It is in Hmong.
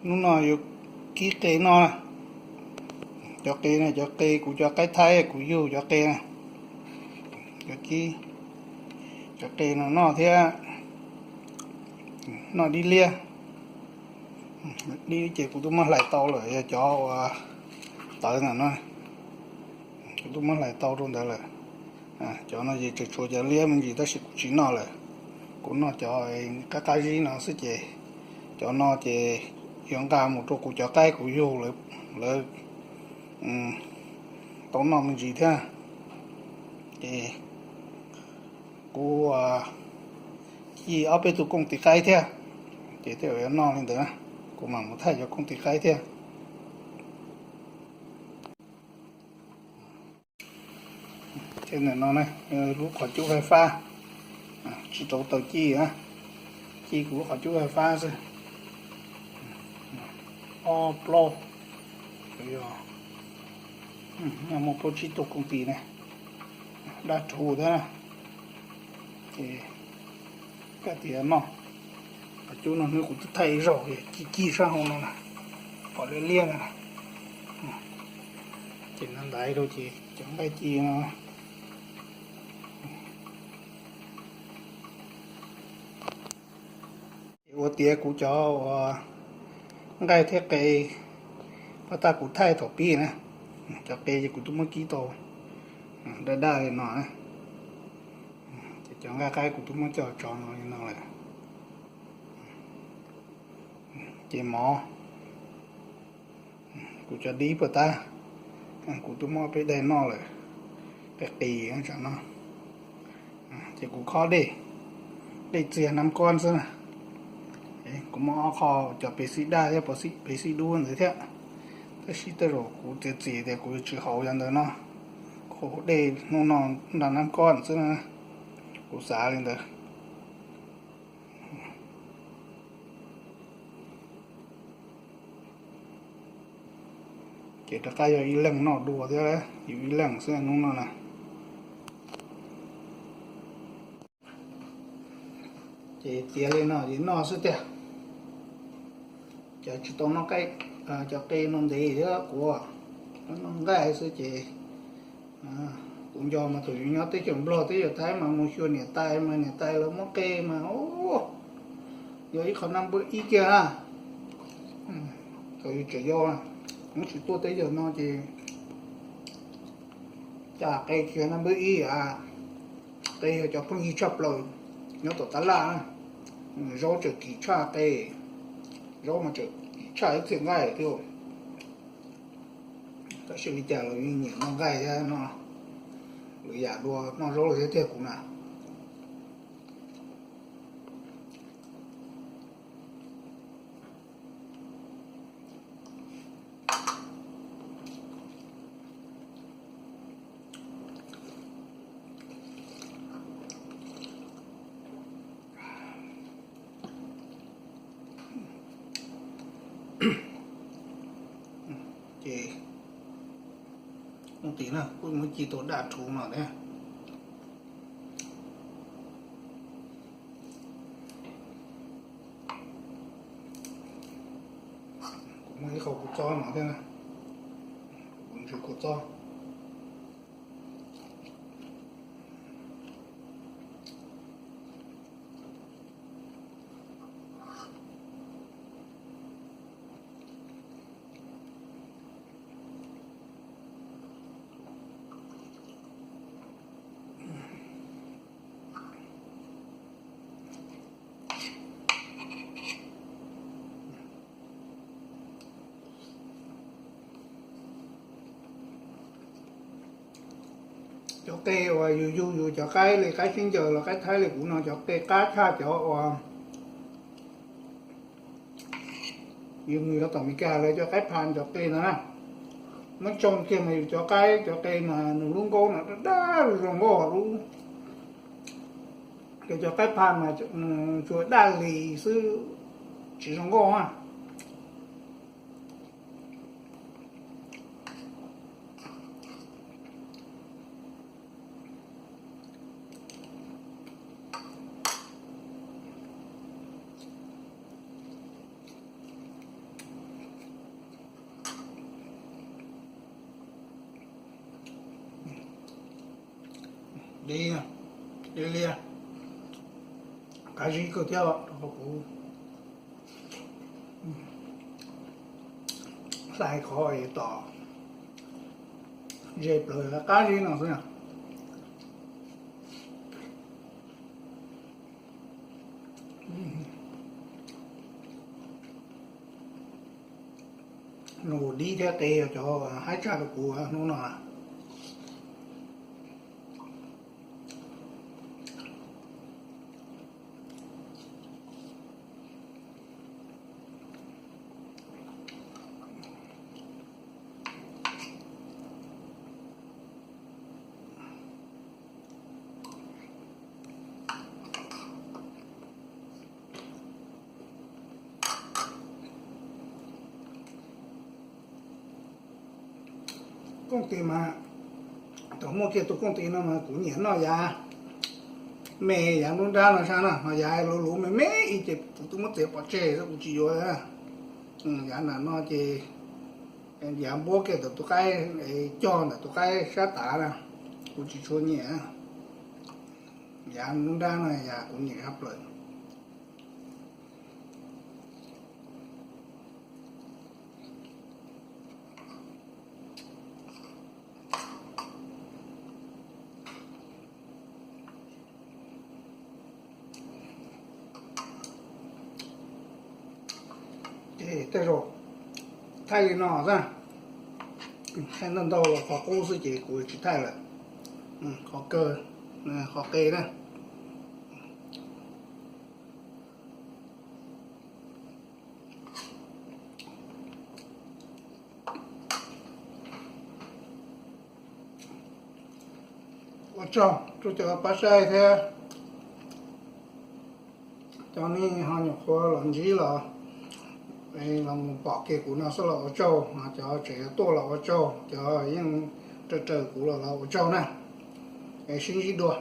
Hnub no yuav kib qe noj. Cov qe no cov qe kuv cov qaib Thaib kuv yug cov qe na. Yuav kib cov qe no noj thiab. Noj dib liab. Dib ces kuv twb muab hlais tau lawm, yog cov uas tawv ntawm no, kuv twb muab hlais tau rau ntawd lawm. Cov no ces tseem tshuav cov liab me ntsis tab sis kuv tsis noj lawm. Kuv noj cov qab qab zib no xwb ces cov no ces yuav nqa mus rau kuv cov qaib kuv yug lawv tau noj me ntsis thiab. Ces kuv ci ob peb tug kooj tis qaib thiab, ces tej zaum yuav noj li ntawd na. Kuv mam mus thaij cov kooj tis qaib thiab. Thiab ntawm no na, lub qhov cub fais fab, tsis tau taws ci, ci kuv lub qhov cub fais fab xwb. Ob plaub, yog muaj plaub tsib tug kooj tis ne, daj rhuv thiab na. Ces kaj tias noj, qhov cub no hnub kuv twb thaij ib zaug ci ci sab hauv no na, pom liab liab na. Ces no ntaiv rau ces cov nqaij ci no. Ces ua tiav kuv cov uas nqaij thiab qe, pab tag kuv thaij thaum pib na. Cov qe ces kuv twb muab kib tau daj daj li no na. Ces cov nqaij qaib kuv twb muab coj tso no li no lawm. Ces mov, kuv cov dib puas tab, kuv twb muab peb daig noj lawm, qis qis tam no. Ces kuv khob dej, dej txiag nab kob xwb na. Kuv muab ob qho cov pes xib daj thiab pes xib dub ntawd thiab, tab sis tej zaum kuv txiav txim tias kuv yuav tsis haus cov ntawd no, kuv haus dej hnub no nrog nab kob xwb na, kuv xav li ntawd. Ces rov qab yog ib leeg noj dua thiab, yus ib leeg xwb hnub no na. Ces tiav li no ces noj xwb tiag. Ces tsis tau noj, cov qe no ntev thiab kuv noj nqaij xwb ces kuv nco mas thaum yus nyob teb chaws Nplog teb chaws Thaib mas mus xyuas niam tais mas niam tais lawv muab qe mas yog ib qho naj npawb ib kiag na. Thaum yus tseem yau, hnub tsis tuaj teb chaws no ces cas qe tsis yog naj npawb ib a, qe yog cov phooj ywg tshaj plaws nyob tom tab laj. Zaub tseem kim tshaj qe, zaub mas tseem kim tshaj ib txhia nqaij thiab. Tab sis li cas los yeej nyiam noj nqaij thiab no, lwm yam dua noj zaub thiab tiag kuv na. Ces mus tim no kuj muab ci tau daj rhuv no thiab. Kuv muaj ib qho kua txob no thiab, kuv ntsis kua txob. Cov qe uas yus yug yus cov qaib li qaib sib ncaws los qaib thaib li kuv no cov qe qab tshaj cov uas yus mus yuav tom Meskas lawv cov qaib pha cov qe no na. Muab tsoo kiag mas yus cov qaib cov qe mas nws lub nkaub no daj daj zoo nkauj lub. Cov cov qaib pha mas tsuas daj lis xwb, tsis zoo nkauj na. Di, di li, qab zib kawg thiab rau qhov kuv hlais qhov tom ze plaws qab zib no xwb. Zoo dib thiab qe yog cov haib tshaj rau kuv hnub no. Kooj tis mas, thaum muaj kiag tus kooj tis no mas kuv nyiam noj yav me, yav nruab nrab no sab na, ho yav luv luv me me ib ces kuv twb muab txiav pov tseg xwb kuv tsis yuav. Yav nram no ces yav npuab kiag ntawm tus qaib, cog ntawm tus qaib sab tav na, kuv tsis tshua nyiam. Yav nruab nrab no yav kuv nyiam tshaj plaws. Ces tej zaum thaij li no xwb, thaij ntau ntau los qhov qub xwb ces kuv tsis thaij lawm. Qhov kawg, qhov qe na. Ua tsaug rau cov pab saib thiab cov nej ho nyuam qhuav los ntsib los, los mus pom kiag kuv no xwb los ua tsaug, cov tseem yuav tuaj los ua tsaug, cov yeej raws raws kuv los los ua tsaug na. Es sib ntsib dua.